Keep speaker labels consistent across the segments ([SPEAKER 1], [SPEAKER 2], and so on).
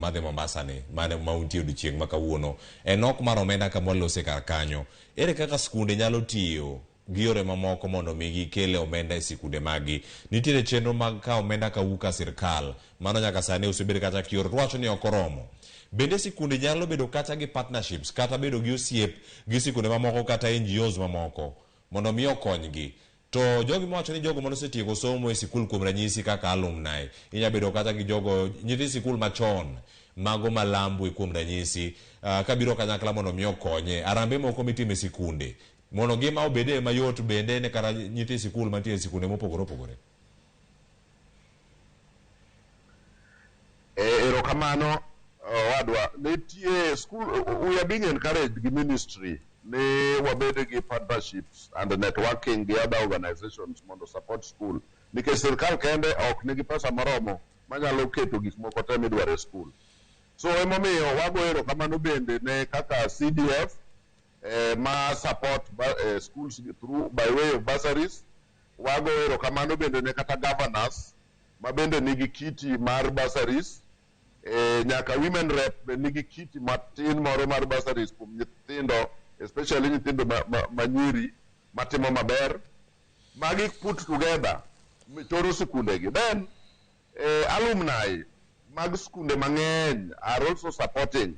[SPEAKER 1] Madhi Mombasa ni mane ma untie odiochieng' ma kawuono e nok mar omenda kama walose kar kanyo. Ere kaka skunde nyalo tiyo gi yore mamoko mondo mi gikele omenda e sikunde maggi? Nitiere chenro mag kawo omenda kawuok ka sirkal, mano nyaka sani osebed kata kioro to wacho ni ok oromo. Bende sikunde nyalo bedo kata gi partnerships kata bedo gi osiep gi sikunde mamoko kata NGOs mamoko mondo mi okonygi? To jogi mawacho ni jogo manosetieko somo e sikul kuom ranyisi kaka alumni, inya bedo kata gi jogo nyithi sikul machon mago malambwe kuom ranyisi uh, kabiro kanyakla mondo mi okonye arambe moko mitimo e sikunde mondo ngima obede mayot bende ne kata nyithi sikul mantie e sikunde mopogore opogore.
[SPEAKER 2] Eh, erokamano owadwa. Nitie school, we are being encouraged gi ministry ni wabed gi partnerships and networking gi other organizations mondo support school nikech sirkal kende ok nigi pesa moromo manyalo keto gik moko te midwaro e school. So emomiyo wago erokamano bende ne kaka CDF eh, ma support ba, eh, schools through by way of bursaries. Wago erokamano bende ne kata governors ma bende nigi kiti mar bursaries. Eh, nyaka women rep be nigi kiti matin moro mar bursaries kuom nyithindo especially nyithindo ma, ma, ma nyiri matimo maber. Magi put together choro sikundegi. Then eh, alumni mag skunde mang'eny are also supporting.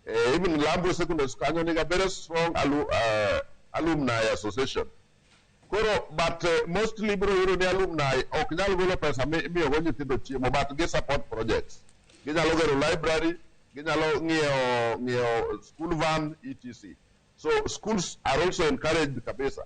[SPEAKER 2] Eh, even Lambwe Secondary School kanyo nigi a very strong alumni association. Koro but mostly ibiro yudo ni alumni ok nyal golo pesa imiyogo nyithindo chiemo but gi support projects. Ginyalo gero library, ginyalo ng'iewo ng'iewo school van etc. So schools are also encouraged kabisa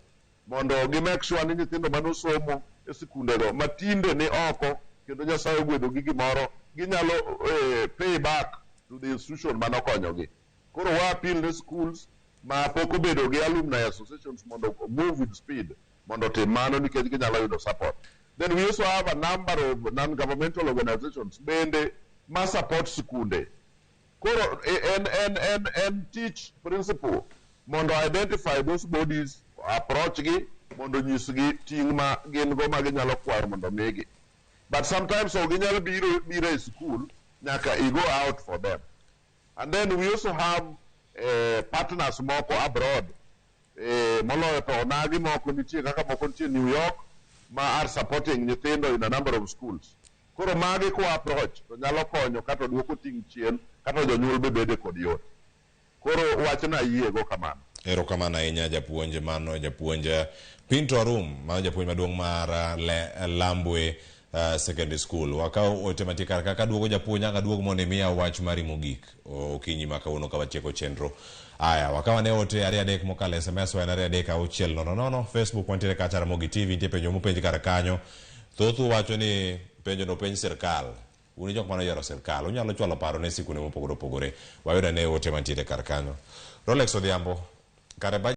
[SPEAKER 2] mondo gi make sure ni nyithindo manosomo e sikundego matinde ni oko kendo Nyasaye ogwedho gi gimoro ginyalo eh, pay back to the institution manokonyogi. Koro wa appeal ne schools ma pok obedo gi alumni associations mondo move with speed mondo otim mano nikech ginyalo yudo support. Then we also have a number of non-governmental organizations bende ma support sikunde. Koro en, en, en, en teach principle mondo identify those bodies, approach gi mondo nyisgi ting' ma gin go ma ginyalo kwayo mondo migi. But sometimes ok ginyal biro biro e school, nyaka i go out for them. And then we also have partners moko abroad moloyo to onagi moko nitie kaka moko nitie New York ma are supporting nyithindo in a number of schools. Koro magi kwa approach to nyalo konyo kata duoko ting' chien kata jonyuol be bede kod yot. Koro wachna ayiego kamano.
[SPEAKER 1] Erokamano ahinya japuonj, mano japuonj Pinto Arum, mano japuonj maduong' mar Le, Lambwe Secondary School. Wakaw ote mantie kar ka kaduogo japuonj ang' aduog mondo imiya wach mari mogik okinyi ma kawuono ka watieko chenro. Aya, wakaw ane ote 23 mokalo SMS wa en 23600, Facebook wantiere kacha Ramogi TV, nitie penjo mopenj kar kanyo. Thothu wacho ni penjo no penj sirkal. Un e jok mane oyiero sirkal, unyalo chwalo paro ne sikunde mopogore opogore. Wayud ane ote mantiere kar kanyo. Rolex Odhiambo, kare budget